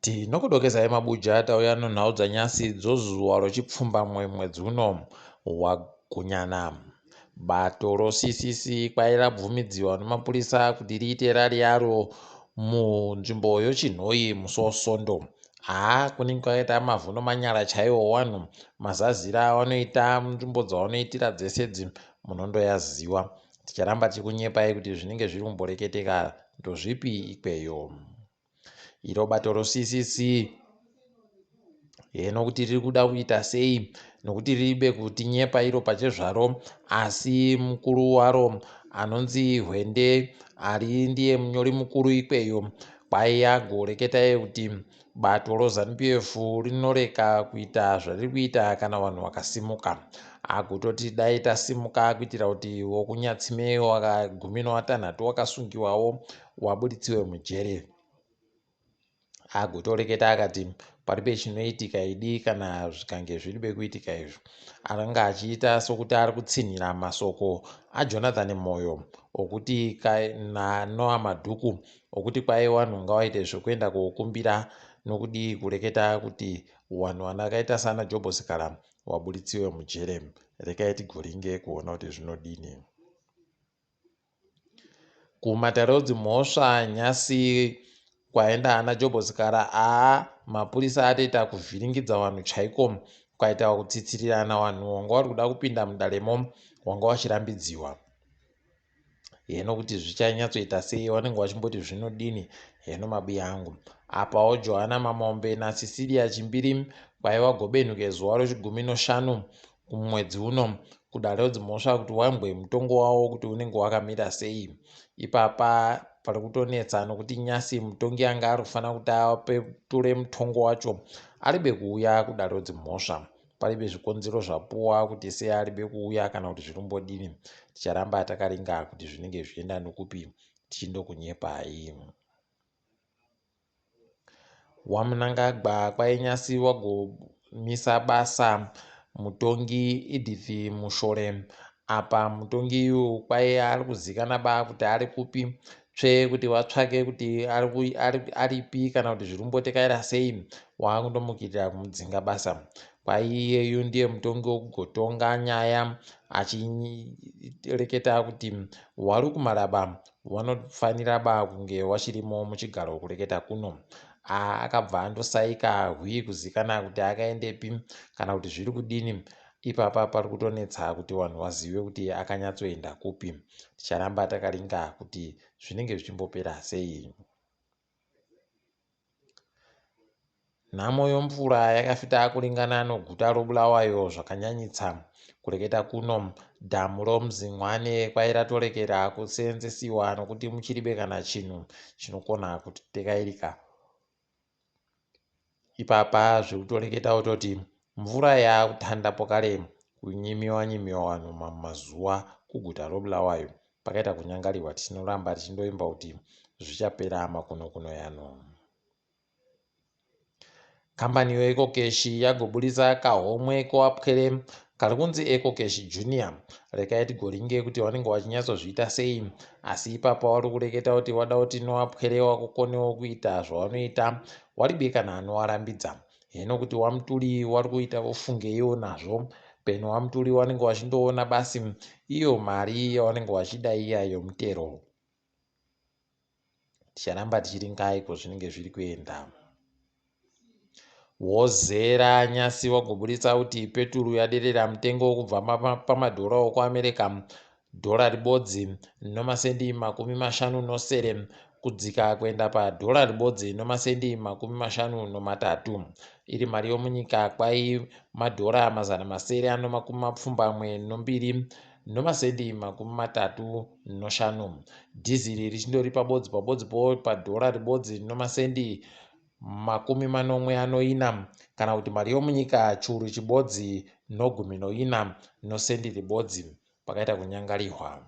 Tinokudokezai mabuja tauya nonhau dzanyasi dzozuva rochipfumbamwe mwedzi uno waGunyana. Bato roCCC kwai rabvumidziwa nemapurisa kuti riite rari yaro munzvimbo yoChinhoyi musi woSondo. Haa kunenge kwakaita mavhu nomanyara chaiwo wanhu mazazira awanoita munzvimbo dzawanoitira dzese idzi munondoyaziwa. Ticharamba tichikunyepai kuti zvinenge zviri kumboreketeka ndozvipi ikweyo. Iro bato roCCC heno kuti riri kuda kuita sei nokuti riribe kutinyepa iro pachezvaro asi mukuru waro anonzi Hwende ari ndiye munyori mukuru ikweyo kwai agoreketa iye kuti bato roZanu PF rinoreka kuita zvariri kuita kana vanhu vakasimuka. Agototi dai tasimuka kuitira kuti wokunyatsime wakagumi nowatanhatu wakasungiwawo wabuditsiwe mujere. Agotoreketa akati paribe chinoitika idi kana zvikange zviribe kuitika izvo. Akanga achiita sokuti ari kutsinhira masoko aJonathan Moyo okuti naNoah Madhuku okuti kwai wanhu ngawaite zvekuenda kokumbira nokudii kureketa kuti wanhu wanakaita sana Jobho Sikhala wabuditsiwe mujere. Rekai tigoringe kuona kuti zvinodini. Kumatare edzimhosva nhasi kwaenda ana Jobho Sikhala aa mapurisa atoita kuvhiringidza vanhu chaiko kwaita kutsitsirirana vanhu wanga wari kuda kupinda mudaremo wanga wachirambidziwa heno kuti zvichanyatsoita sei vanenge vachimboti zvinodini heno mabiya angu apawo Johanna Mamombe naCecilia Chimbiri kwaiva gobenhuke zuva rechigumi noshanu kumwedzi uno kudare redzimhosva kuti wambwe mutongo wavo kuti unenge wakamira sei. Ipapa pari kutonetsa nokuti nyasi mutongi anga ari kufanira kuti apeture mutongo wacho aribe kuuya kudare redzimhosva. Paribe zvikonzero zvapuwa kuti sei aribe kuuya kana kuti zvirumbodini. Ticharamba takaringa kuti zvinenge zvichienda nokupi tichindokunyepai. WaMnangagwa kwainyasi wagomisa basa mutongi Edith Mushore. Apa mutongi uyu kwai ari kuzikana ba kuti ari kupi tsvee kuti watsvake kuti aripi kana kuti zviri kumbotekaira sei waakundomukirira kumudzinga basa. Kwai iyeyu ndiye mutongi wekugotonga nyaya achireketa kuti wari kumaraba Wanofanira ba kunge wachirimo muchigaro kureketa kuno. A akabva andosaika hwii kuzikana kuti akaendepi kana kuti zviri kudini. Ipapa pari kutonetsa kuti vanhu vazive kuti akanyatsoenda kupi. Ticharamba takaringa kuti zvinenge zvichimbopera sei. Nhamo yomvura yakafita kuringana noguta roBulawayo zvakanyanyitsa. Kureketa kuno, dhamu roMzingwane kwai ratorekera kuseenzesiwa nokuti muchiribe kana chinhu chinokona kutekairika. Ipapa zvekutoreketa wototi mvura yaakutanda pokare kunyimiwa nyimiwa vanhu mamwe mazuva kuguta roBulawayo. Pakaita kunyangarirwa tichinoramba tichindoimba kuti zvichapera makunokuno yano. Kambani yeEcoCash yagoburitsa kahomwe kewapwere kari kunzi EcoCash Junior. Rekai tigoringe kuti vanenge vachinyatsozviita sei, asi ipapa wari kureketa kuti wada kuti nowapwere wakukonewo kuita zvawanoita waribe kana anowarambidza. Heno kuti wamutuli wari kuita ofungeiwo nazvo peno wamutuli wanenge wachindoona basi iyo mari yawanenge wachida iya yomutero. Ticharamba tichiringa iko zvinenge zviri kuenda. Wozera nyasi wagoburitsa kuti peturu yaderera mutengo kubva pamadhora okuAmerica dhora ribodzi nomasendi 57 kudzika kuenda padhora ribodzi nomasendi 53 iri mari yomunyika kwai madhora 782 nomasendi 35. Dhiziri richindori pabodzi pabodzi po padhora ribodzi nomasendi 74 kana kuti mari yomunyika churu chibodzi nogumi noina nosendi ribodzi. Pakaita kunyangarihwa.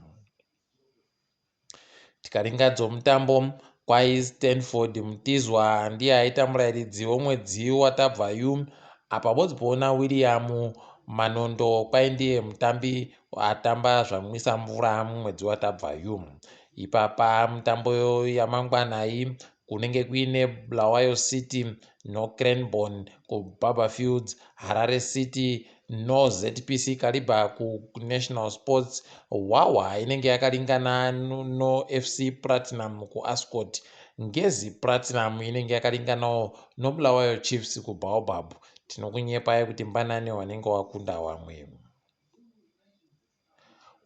Tikaringa dzomutambo kwai Stanford Mutizwa ndiye aita murairidzi womwedzi watabva yu apa bodzi poona William Manondo kwai ndiye mutambi atamba zvamwisa mvura mumwedzi watabva yu. Ipapa mutambo yamangwana iyi Kunenge kuine Bulawayo City noCranborne kuBarbourfields, Harare City noZPC Kariba kuNational Sports, Hwahwa inenge yakaringana noFC Platinum kuAscot, Ngezi Platinum inenge yakaringanawo noBulawayo Chiefs kuBaobab. Tinokunyepai kuti mbanani wanenge wakunda wamwe.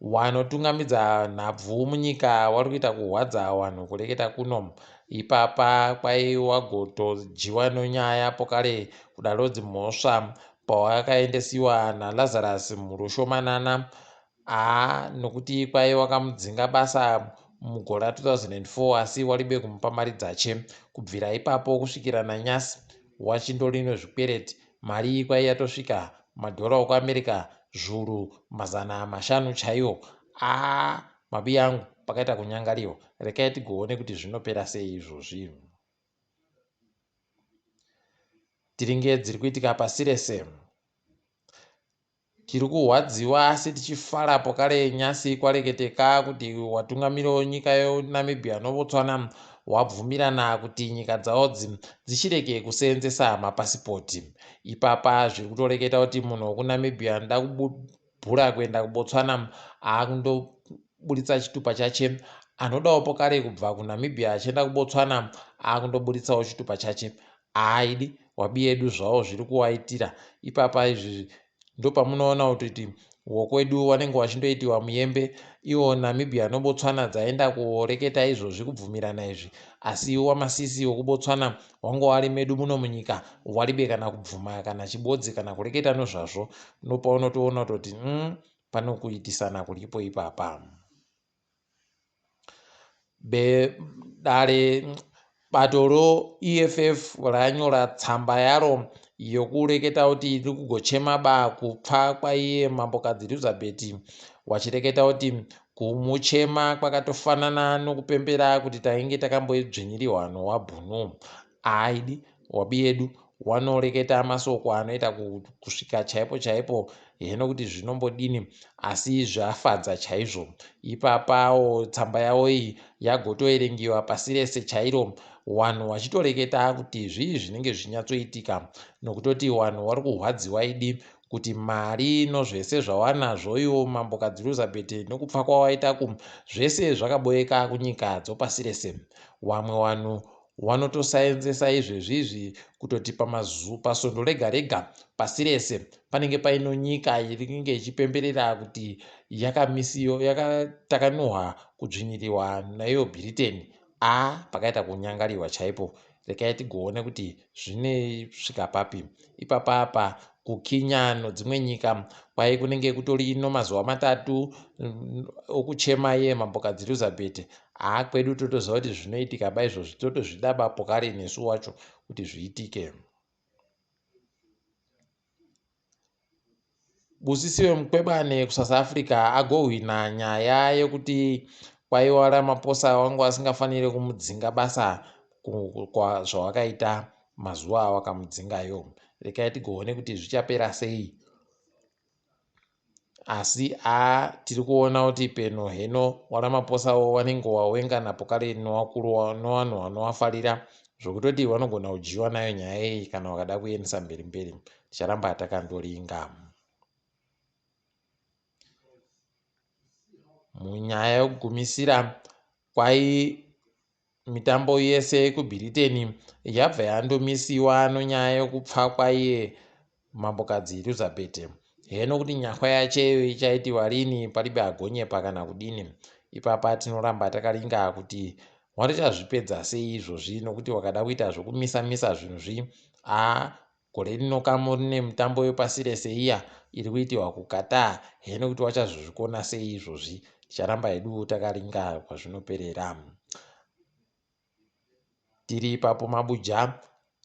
Wanotungamidza nhabvu munyika wari kuita kuhwadza wanhu kureketa kuno. Ipapa kwai wagotodyiwa nonyaya pokare kudarodzi mhosva pawakaendesiwa naLazarus Mhurushomanana aa nokuti kwai wakamudzinga basa mugore ra 2004 asi waribe kumupa mari dzache. Kubvira ipapo kusvikira nanyasi wachindori nozvikwereti. Mari iyi kwai yatosvika madhora okuAmerica zvuru 500 chaiwo. Aa mabiyangu pakaita kunyangariwa. Rekai tigoone kuti zvinopera sei izvozvi. Tiringe dziri kuitika pasi rese. Tiri kuhwadziwa asi tichifara pokare nyasi kwareketeka kuti watungamiri wenyika yeNamibia noBotswana wabvumirana kuti nyika dzawodzi dzichireke kuseenzesa mapasipoti. Ipapa zviri kutoreketa kuti munhu wekuNamibia anoda kubhura kuenda kuBotswana akundoburitsa chitupa chache, anodawo pokare kubva kuNamibia achienda kuBotswana akundoburitsawo chitupa chache. Haaidi wabiyedu zvawo zviri kuwaitira ipapa izvi ndopamunoona kutoti wokwedu wanenge wachindoitiwa muyembe iwo Namibia noBotswana dzaenda kureketa izvozvi kubvumirana izvi asi wamasisi wekuBotswana wanga wari medu muno munyika waribe kana kubvuma kana chibodzi kana kureketa nozvazvo nopaunotoona kutoti panokuitisana kuripo ipapa. Dare bato roEFF ranyora tsamba yaro yokureketa kuti riri kugochema ba kupfa kwaiye mambokadzi Elizabeth wachireketa kuti kumuchema kwakatofanana nokupembera kuti tainge takambodzvinyirirwa nowabhunu. Aidi wabiyedu wanoreketa masoko anoita kusvika chaipo chaipo heno kuti zvinombodini asi zvafadza chaizvo. Ipapawo tsamba yavo iyi yagotoverengiwa pasi rese chairo wanhu wachitoreketa kuti zvii zvinenge zvichinyatsoitika nokutoti wanhu wari kuhwadziwa idi kuti mari nozvese zvawanazvo iwo mambokadzi Elizabeth nokupfa kwawaita ku zvese zvakaboeka kunyika dzopasi rese. Wamwe wanhu Wanotosaenzesa izvezvi izvi kutoti pasvondo rega rega pasi rese panenge paino nyika inenge ichipemberera kuti yakamisiyo yakatakanuhwa kudzvinyiriwa naiyo Bhiriteni. A pakaita kunyangariwa chaipo. Rekai tigoone kuti zvinosvika papi. Ipapa apa kuKenya nodzimwe nyika kwai kunenge kutori nomazuva matatu okuchema iye mambokadzi Elizabeth. Haa kwedu totoziva kuti zvinoitika ba izvozvi totozvida ba pokare nesu wacho kuti zviitike. Busisiwe Mkwebane kuSouth Africa agohwina nyaya yekuti kwaiwa Ramaphosa wangu asingafanire kumudzinga basa zvawakaita mazuva awakamudzingayo. Rekai tigoone kuti zvichapera sei. Asi a tiri kuona kuti peno heno waRamaphosawo wanenge wawenga napokare nowakuru nowanhu wanowafarira zvokutoti wanogona kudyiwa nayo nyaya iyi kana wakada kuendesa mberi mberi. Ticharamba takandoringa. Munyaya yokugumisira kwai Mitambo yese yekuBhiriteni yabva yandomisiwa nonyaya yokupfa kwaiye Mambokadzi Elizabeth. Heno kuti nyahwa yacheyo ichaitiwa rini paribe agonyepa kana kudini. Ipapa tinoramba takaringa kuti warichazvipedza sei izvozvi nokuti wakada kuita zvokumisa misa zvinhu zvi aa Gore rino kamo rine mitambo yepasi rese iya iri kuitiwa kuQatar heno kuti vachazozvikona sei izvozvi ticharamba hedu takaringa kwazvinoperera. Tiri ipapo mabuja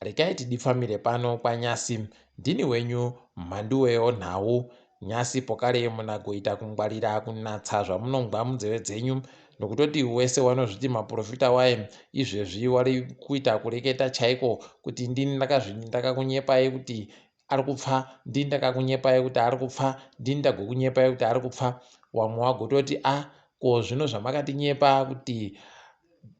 rekai tidipfamire pano kwanyasi ndini wenyu mhanduwe onhau Nyasi pokare munagoita kungwarira kunatsa zvamunongwa munzeve dzenyu nokutoti wese wanozviti maprofita waye izvezvi wari kuita kureketa chaiko kuti ndini ndakakunyepai kuti ari kupfa ndini ndakakunyepai kuti ari kupfa ndini ndagokunyepai kuti ari kupfa wamwe wagototi a ah, ko zvino zvamakatinyepa kuti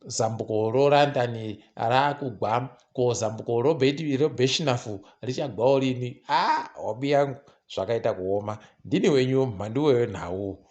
Zambuko roLondon raakugwa, ko zambuko roBeshinafu richagwawo rini? Aa, hobi yangu, zvakaita kuoma. Ndini wenyu mhanduwe wenhau.